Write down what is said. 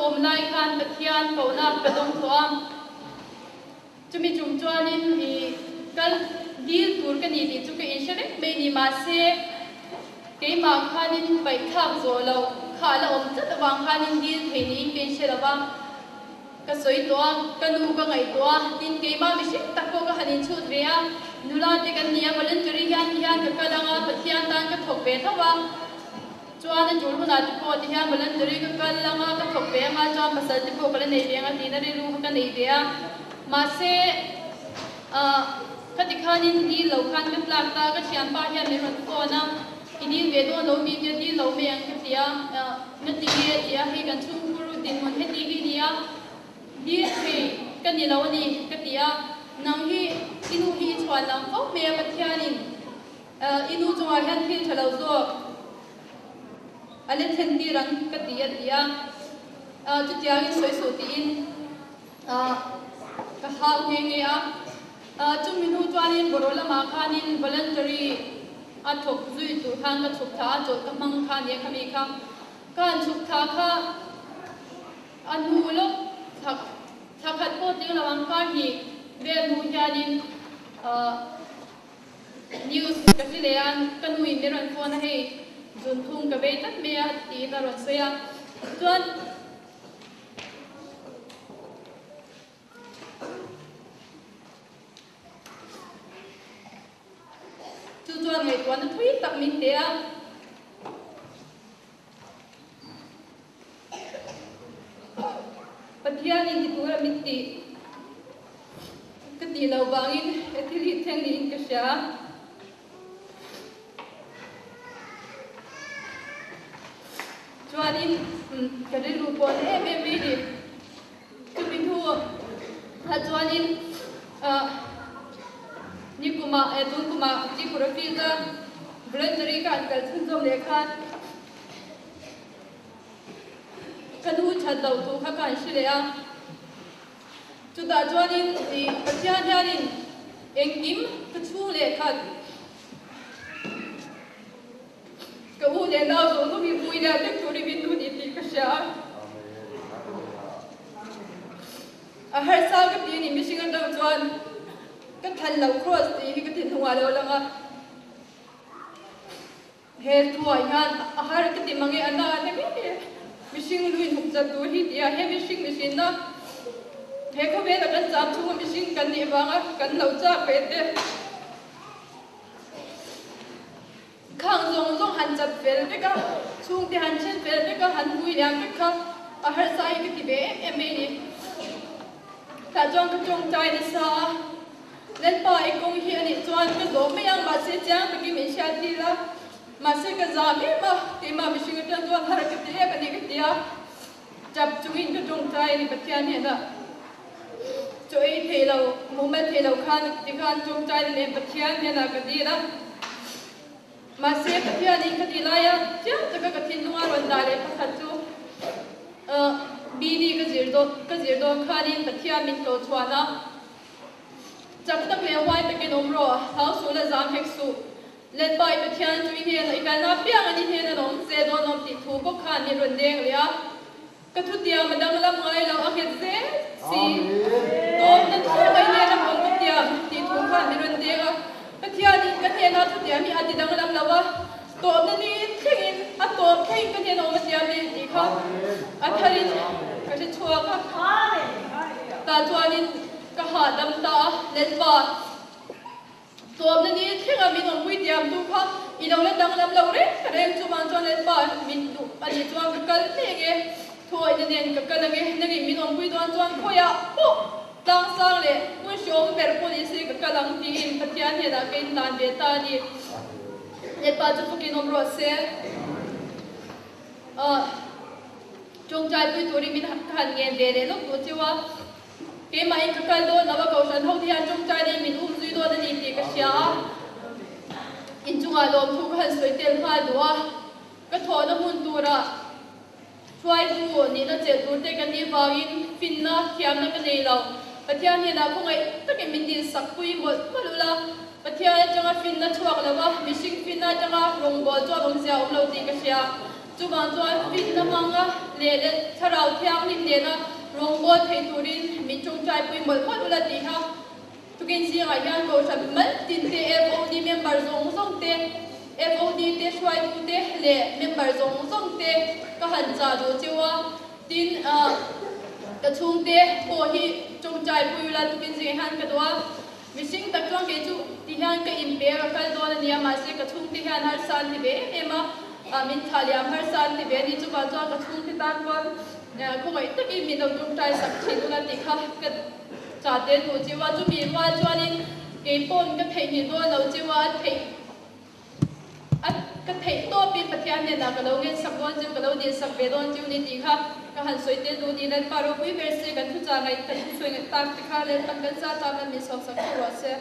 awm lai khan Pathian kohna ka dawng tawh a. Chumi tum chuanin i kal dil tur ka ni tih chu ka inhre vek mai ni. Mahse, keimah khanin paihthlak zawh loh kha a la awm tlat avang khanin dil thei niin ka inhre lo va. Ka sawi tawh a, ka nu ka ngaihtuah a, tin keimah mihring tak pawh ka han inchhut ve a, nula te kan ni a, voluntary hian ti hian ka kal ang a, Pathian tan ka thawk ve tho a, chuan a tul hunah te pawh ti hian voluntary ka kal ang a, ka thawk ve ang a, chuan pasal te pawh ka la nei ve ang a tiin a rilru kha ka nei ve a, mahse ah khati khanin dil lo khan ka tlak ta, ka thianpa hian min rawn phone a, i dil ve dawn lo mi tia dil lo mai ang ka ti a, ah. Na ti nge a ti a, hei kan chhungkhur dinhmun heti hi nia, dil thei ka ni lo a ni ka ti a, nang hi i nu hi i chhuan lang fo mai a Pathianin i nu chungah hian thil tha lo zawk a la thlen tir ang ka ti a ti a, chutiangin sawi suh tiin ka hau nghe nghe a. Chumi hnu chuanin bawraw lamah khanin voluntary a thawk zui tur khan ka chhuk thla a, chawlh ka hmang kha nia khami kha. Ka han chhuk thla kha a hnu lawk thla thla khat pawh tling lo ang kar hnih vel hnu hianin news ka hre leh a, ka nuin min rawn phone a hei zunthung ka vei tlat mai a tiin a rawn sawi a, chuan. Chu chuan ngaihtuahna thui tak min pe a. Pathianin ti tura min tih ka tih loh vangin he thil hi thleng niin ka hria. Chuanin ka rilru pawh a na em em mai ni. Chumi hnu ah chuanin ni kumah eh tun kumah Tripura field a voluntary ka an kal chhunzawm leh khan ka nu that loh thu kha ka han hre leh a. Chutah chuanin ih Pathian hianin engkim ka chhung leh khat ka u leh nau zawh zawh hi vui leh vek turin min nu ni tih ka hria a. A harsa ka ti a ni mihring atang chuan ka than loh cross tih hi ka thinlungah a lo lang a. He thuah hian a har ka ti mange a na a ni mai e. Mihring lu inhuk chat tur hi tia he mihring mihrinna he khawvela kan cham chhunga mihring kan nih vanga kan lo chak ve te. Khang zawng zawng han chat fel vek a, chhungte han then fel vek a, han vui liam vek kha a harsa hi ka ti ve em em mai a ni. Tah chuan ka tawngtai nasa a, Lalpa i kawng hi a nih chuan ka zawm mai ang, mahse chiang takin min hriat tir a, mahse ka zam em a, keimah mihring atang chuan har ka ti em a ni ka ti a, tap chungin ka tawngtai a ni Pathian hnenah. Chaw ei thei lo, mumal thei lo khan tikhan tawngtai na nen Pathian hnenah ka dil a. Mahse Pathianin ka tih laia chiang taka ka thinlunga rawn dah leh pakhat chu BD ka zir dawn ka zir dawn khanin Pathian min tlawh chhuan a, Chak tak leh huai takin awm rawh, hlau suh la zam hek suh. Letpai Pathian chu i hnenah i kalna apiangin i hnena awm che dawn awm tih thu bawk khan min rawn deng leh a. Ka thutiam a danglam ngai lo a nghet zel si. Tawpna thleng a i hnena awm ka tiam tih thu khan min rawn deng a. Pathianin ka hnena thutiam hi a ti danglam lo a, tawpna ni thlengin a tawp thlengin ka hnena awm a tiam e tih kha a tharin ka hre chhuak a. Tah chuanin ka hahdam ta a, Lalpa. Tlawmna ni thlenga min awmpui tiamtu kha i lo la danglam lo reng reng chuvang chuan Lalpa min duh a nih chuan ka kal mek e, thuawihna nen ka kal ang e, nangin min awmpui dawn chuan khawiah pawh tlangsang leh hmun hreawm ber pawh ni se ka kal ang tiin Pathian hnenah ka inhlan ve ta a ni. Lalpa chu fukin awm rawh se. Tawngtaipui turin min ka han ngen ve leh lawk duh cheu a. Keimahin ka kal dawn lo a, Kohhran ho te hian tawngtai nei min um zui dawn a ni tih ka hria a, inchungah lawmthu ka han sawi tel nghal duh a, ka thawhna hmun turah hruaitu nihna chelh tur te ka nih vangin finna thiamna ka nei lo. Pathian hnenah khawngaih takin min dil sak pui mawlh mawlh ula, Pathian atanga finna chhuak lo a, mihring finna atanga rawngbâwl chuan awmzia a awm lo tih ka hria. Chuvang chuan finna hmanga leh. Leh Thlarau Thianghlim nena rawngbawl thei turin min tawngtaipui mawlh mawlh ula tih kha tukin zingah hian Kohhran mal tin te, FOD member zawng zawng te, FOD te hruaitu te leh member zawng zawng te ka han chah duh cheu a. Tin, ka chhungte pawh hi tawngtaipui ula tukin zingah hian ka duh a. Mihring tak chuan kei chu ti hian ka inpe a, ka kal dawn a nia, mahse ka chhungte hian harsa an ti ve em em a, min thlah liam harsa an ti ve a ni. Chuvang chuan ka chhungte tan chuan khawngaih takin min lo tawngtai sak thin ula tih kha ka chah tel duh chiu a. Chumi rual chuanin kei pawn ka theihnghilh dawn lo chiu a, a theih A ka theih tawpin Pathian hnenah ka lo ngensak dawn chiu, ka lo dilsak ve dawn chiu ni tih kha ka han sawi tel duh ni. Lalpa ropui ber se, kan thuchah ngaih, kan thusawi ngaih tak te kha Lalpan kan za tan a min sawmsak theuh rawh se.